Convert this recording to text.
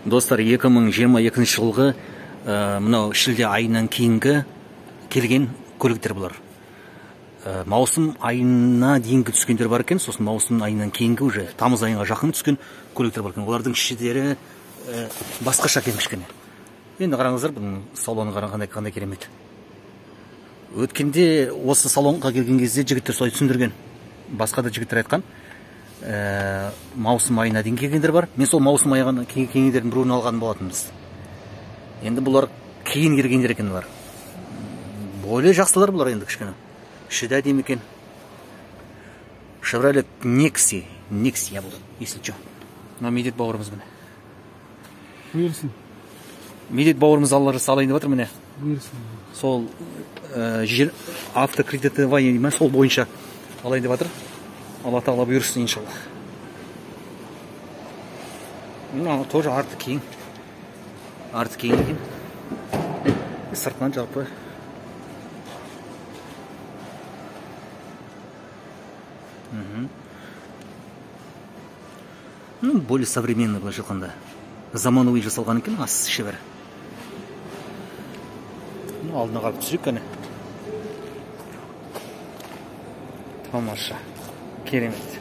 Достар, 2022 жылғы мынау шілде айынан кейінгі келген көліктер бұлар. Маусым айына дейінгі түскендер бар екен, сосын маусым айынан кейінгі уже тамыз айына жақын түскен көліктер бар екен. Олардың ішідері басқаша екен кішкене. Енді қараңыздар, бұның салоны қандай қандай керемет. Өткенде осы салонға келген кезде жігіттер солай түсіндірген. Басқа да жігіттер айтқан. Маусым айына дейін келгендер бар. Мен сол маусым айына келгендердің біреуін алған болатынбыз. Енді бұлар кейін келгендер екен олар. Более жақсылар бұлар енді кішкене. Іші де әдемі екен. Chevrolet Nexia, Nexia бұл, если что. Мына Медет бауырымыз міне. Бұйырсын. Медет бауырымыз Алла жазса алайын деп жатыр міне. Бұйырсын. Сол жер автокредитование деймін, сол бойынша алайын деп жатыр. Алла тағала бұйырсын иншалла. Мына тоже арты кең. Арты кең екен. Сыртынан жалпы Ну, более современный былайша айтқанда. Заманауи жасалған екен, ас іші бәрі. Ну, алдына қарап түсірейік кәне. Тамаша. Керемет.